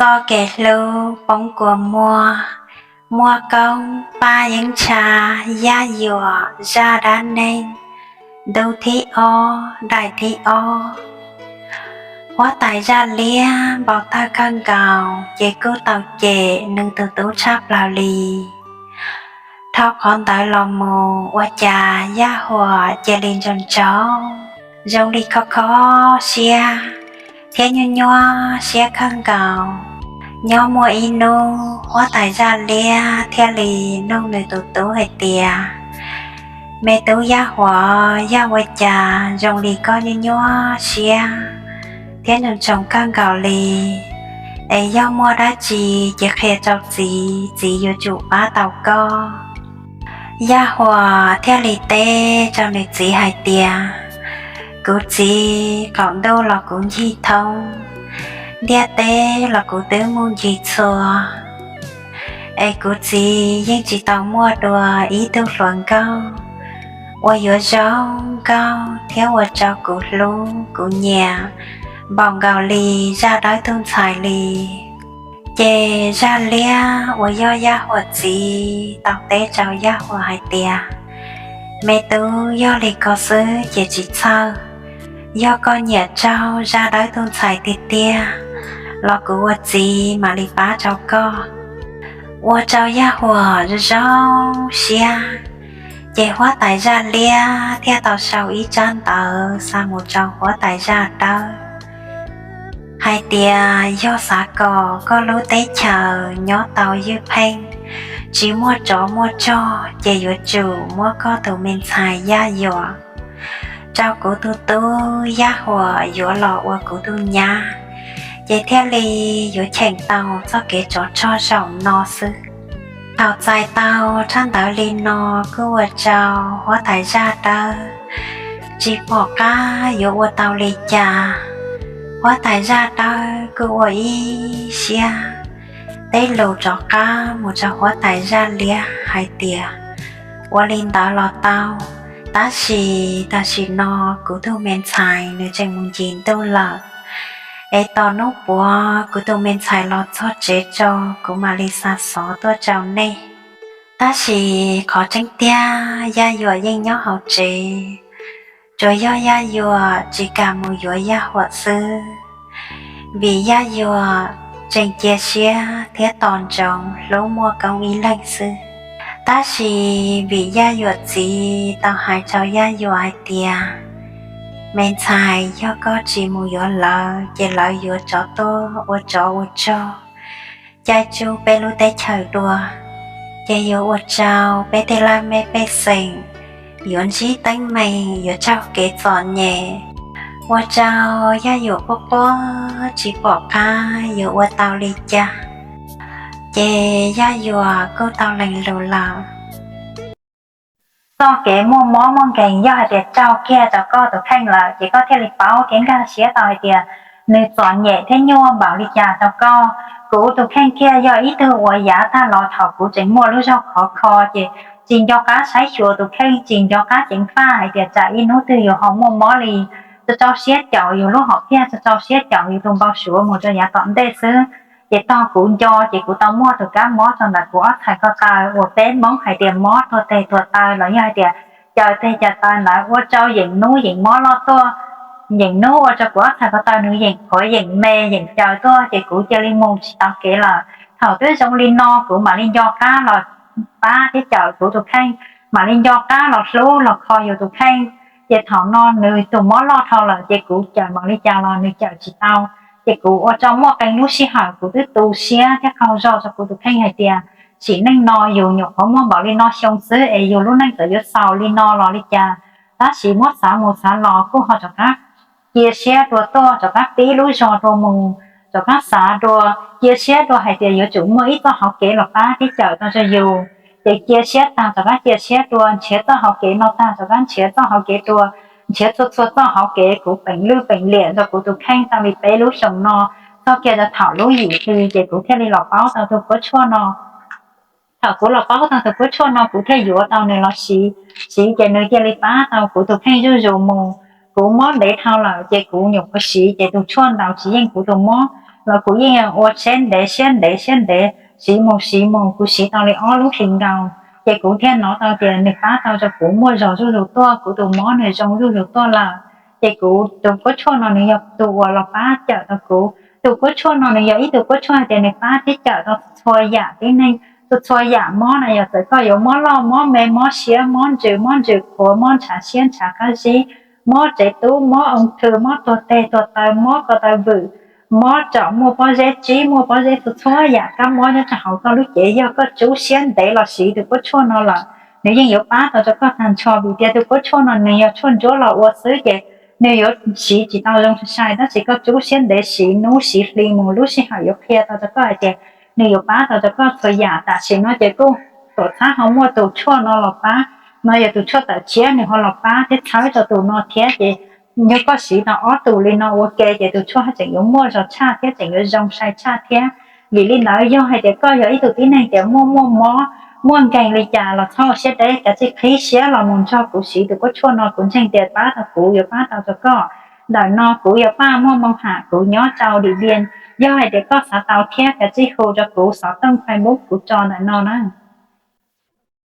Txoj kev hlub poob kua muag, muaj koob paj yeeb ntsha, yaj yuam zaj dab neeg, ntu thib ob daim thib ob. Huab tais zaj liab npau taws kawg nkaus ces kuj tau cem nws tus tub tshaj plaws li. Dhau qhov ntawd los mus ua cas Yaj Huam cia li ntsoog ntsoog, zoo li kho kho siab thiab nyuaj nyuaj siab kawg nkaus. Nyob muaj ib hnub huab tais zaj liab thiaj li nug nws tus tub hais tias, Me tub Yaj Huam, yog ua cas zoo li koj nyuaj nyuaj siab thiab ntsoog ntsoog kawg nkaus li? Es yog muaj dab tsi ces qhia rau txiv, txiv yuav tsum pab tau koj. Yaj Huam thiaj li teb rau nws txiv hais tias, Kuv txiv, qaum ntuj los kuv ncig thoob, ntiaj teb los kuv twb mus ncig txhua, es kuv txiv yeej tsis tau muaj dua ib tug hluas nkauj uas yuav zoo nkauj thiab ua rau kuv hlub kuv nyiam npaum nkaus li zaj dawb tug ntxhais li. Ces zaj liab uas yog Yaj Huam txiv tau teb rau Yaj Huam hais tias, Me tub, yog li ko xwb ces tsis txhawj. Yog koj nyiam tsaug zaj dawb tug ntxhais tiag tiag los kuv ua txiv mam li pab rau koj. Ua rau Yaj Huam zoo zoo siab, ces huab tais zaj liab thiaj tau sau ib tsab ntawv xa mus rau huab tais zaj dawb hais tias, Yog xav kom koj lub teb chaws nyob tau ywj pheej, tsis muaj tsov muaj rog, ces yuav tsum muab koj tus me ntxhais Yaj Yuam rau kuv tus tub Yaj Huam yuav los ua kuv tus nyab, ces thiaj li yuav cheem tau txoj kev tsov rog zaum no xwb. Thaum txais tau tsab ntawv li no kuj ua rau huab tais zaj dawb tsis pom qab yuav ua tau li cas. Huab tais zaj dawb kuj ua ib siab teb lus rov qab mus rau huab tais zaj liab hais tias, Ua li ntawd los tau, tab sis tam sim no kuv tus me ntxhais nws tseem mus ncig ntuj lawm, es tos hnub puav kuv tus me ntxhais los txog tsev tso, kuv mam li xa xov tuaj rau nej. Tab sis qhov tseeb tiag Yaj Yuam yeej nyob hauv tsev, tsuas yog Yaj Yuam tsis kam mus yuav Yaj Huam xwb, vim Yaj Yuam tseem cia siab thiab tos ntsoov hlub Muaj Koob ib leeg xwb. Tab sis vim Yaj Yuam txiv tau hais rau Yaj Yuam hais tias, Me ntxhais, yog koj tsis mus yuav lawv ces lawv yuav rov tuaj ua tsov ua rog, caij tsuj peb lub teb chaws dua, ces yuav ua rau peb tej laj mej pej xeem yuav ntsib teeb meem, yuav raug kev txom nyem, ua rau Yaj Yuam quaj quaj tsis pom qab yuav ua tau li cas. Ces Yaj Yuam kuj tau lees lus lawm. Txoj kev muaj mob muaj nkeeg yog hais tias raug kiag rau koj tus kheej lawm, ces koj thiaj li paub thiab nkag siab tau hais tias nws txom nyem thiab nyuaj npaum li cas rau koj. Kuv tus kheej kiag yog ib tug uas yav tag los thaum kuv tseem muaj lub zog khov kho, ces tsis nco qab saib xyuas tus kheej, tsis nco qab ceev faj hais tias tsam ib hnub twg yuav ho muaj mob li. Tso rau siab caum yus lub hom phiaj, tso rau siab caum yus tus npau suav mus rau yav tom ntej xwb. Ces tog kuv nco, ces kuv tau muaj tus kab mob rau ntawm kuv ob txhais ko taw uas peb Hmoob hais tias mob tuag teg tuag taw los yog hais tias caws teg caws taw ntawd, ua rau yeem hnub yeem mob loj tuaj. Yeem hnub ua rau kuv ob txhais ko taw nws yeem qhuav yeem me yeem caws tuaj, ces kuv cia li mus tsis tau kev lawm. Thaum twb zoo li no kuv mam li nco qab los pab thiab caum kuv tus kheej, mam li nco qab los hlub los kho yus tus kheej. Ces thaum no nws tus mob loj dhau lawm, ces kuv caws npaum li cas los nws caws tsis tau. Ces kuv ua rau muaj qee lub sij hawm kuv twb tu siab thiab qaug zog rau kuv tus kheej hais tias, sim neej no yus nyuam qhuav muaj npaum li no xyoo xwb es yus lub neej txawm yuav xaus li no los li cas. Tab sis muab xav mus xav los kuj ho rov qab cia siab dua tuaj, rov qab pib lub zog dua mus, rov qab xav dua, cia siab dua hais tias yuav tsum muaj ib txoj hauv kev los pab thiab caws tau rau yus. Ces cia siab tag rov qab cia siab dua, nrhiav txoj hauv kev no tag rov qab nrhiav txoj hauv kev dua, nrhiav txhua txhua txoj hauv kev, kuv peem lwj peem liam rau kuv tus kheej tau li peb lub xyoos no, txog kiag rau thaum lub yim hli ces kuv thiaj li los paub tau tus kuab tshuaj no. Thaum kuv los paub tau tus kuab tshuaj no kuv thiaj yuav tau nws los siv, siv ces nws cia li pab tau kuv tus kheej zuj zus mus. Kuv mob ntev dhau lawm ces kuv nyuam qhuav siv ces tus tshuaj ntaus tsis yeej kuv tus mob. los kuv yeej ua siab ntev siab ntev siab ntev siv mus siv mus, kuv siv tau li ob lub hlis nkaus ces kuv thiaj hnov tau tias nws pab tau rau kuv muaj zog zuj zus tuaj, kuv tus mob nws zoo zuj zus tuaj lawm. Ces kuv tus kuab tshuaj no nws yog tus uas los pab cawm tau kuv. Tus kuab tshuaj no nws yog ib tug kuab tshuaj hais tias nws pab thiab cawm tau txhua yam tib neeg, txhua txhua yam mob na, yog txawm koj yuav mob loj mob me, mob siab mob ntsws, mob ntsws qhuav, mob ntshav siab ntshav qab zib, mob tsev tub, mob oo thw, mob tuag teg tuag taw, mob ko taw vwm, mob tsom muaj pob zeb tsib, muaj pob zeb, txhua txhua yam kab mob nyob rau hauv koj lub cev, yog koj tsub siab ntev los siv tus kuab tshuaj no lawm, nws yeej yuav pab tau rau koj tag nrho. Vim tias tus kuab tshuaj no nws yog tshuaj ntsuab los ua xwb ces nws yuav siv tsis tau zoo sai sai, tab sis koj tsub siab ntev siv hnub siv hli mus lub sij hawm yuav qhia tau rau koj hais tias nws yuav pab tau rau koj txhua yam. Tam sim no ces kuj tuam txhab ho muaj tus tshuaj no los pab, no yog tus tshuaj tawm tshiab nws ho los pab thiab txhawb rau tus no thiab ces yog koj siv tau ob tus li no ua ke ces tus tshuaj tseem yuav muaj zog tshaj thiab tseem yuav zoo sai tshaj thiab. Vim li ntawd yog hais tias koj yog ib tug tib neeg tias muaj muaj mob, muaj nkeeg li cas los txhob ua siab deb, kav tsij qhib siab los mus nrog kuv siv tus kuab tshuaj no, kuv ntseeg tias pab tau kuv yuav pab tau rau koj. Ntawm no kuv yog Paj Muaj Moo Ham, kuv nyob rau Dim Npiaj. Yog hais tias koj xav tau thiab kav tsij hu rau kuv xov tooj Facebook kuv tso ntawm no na.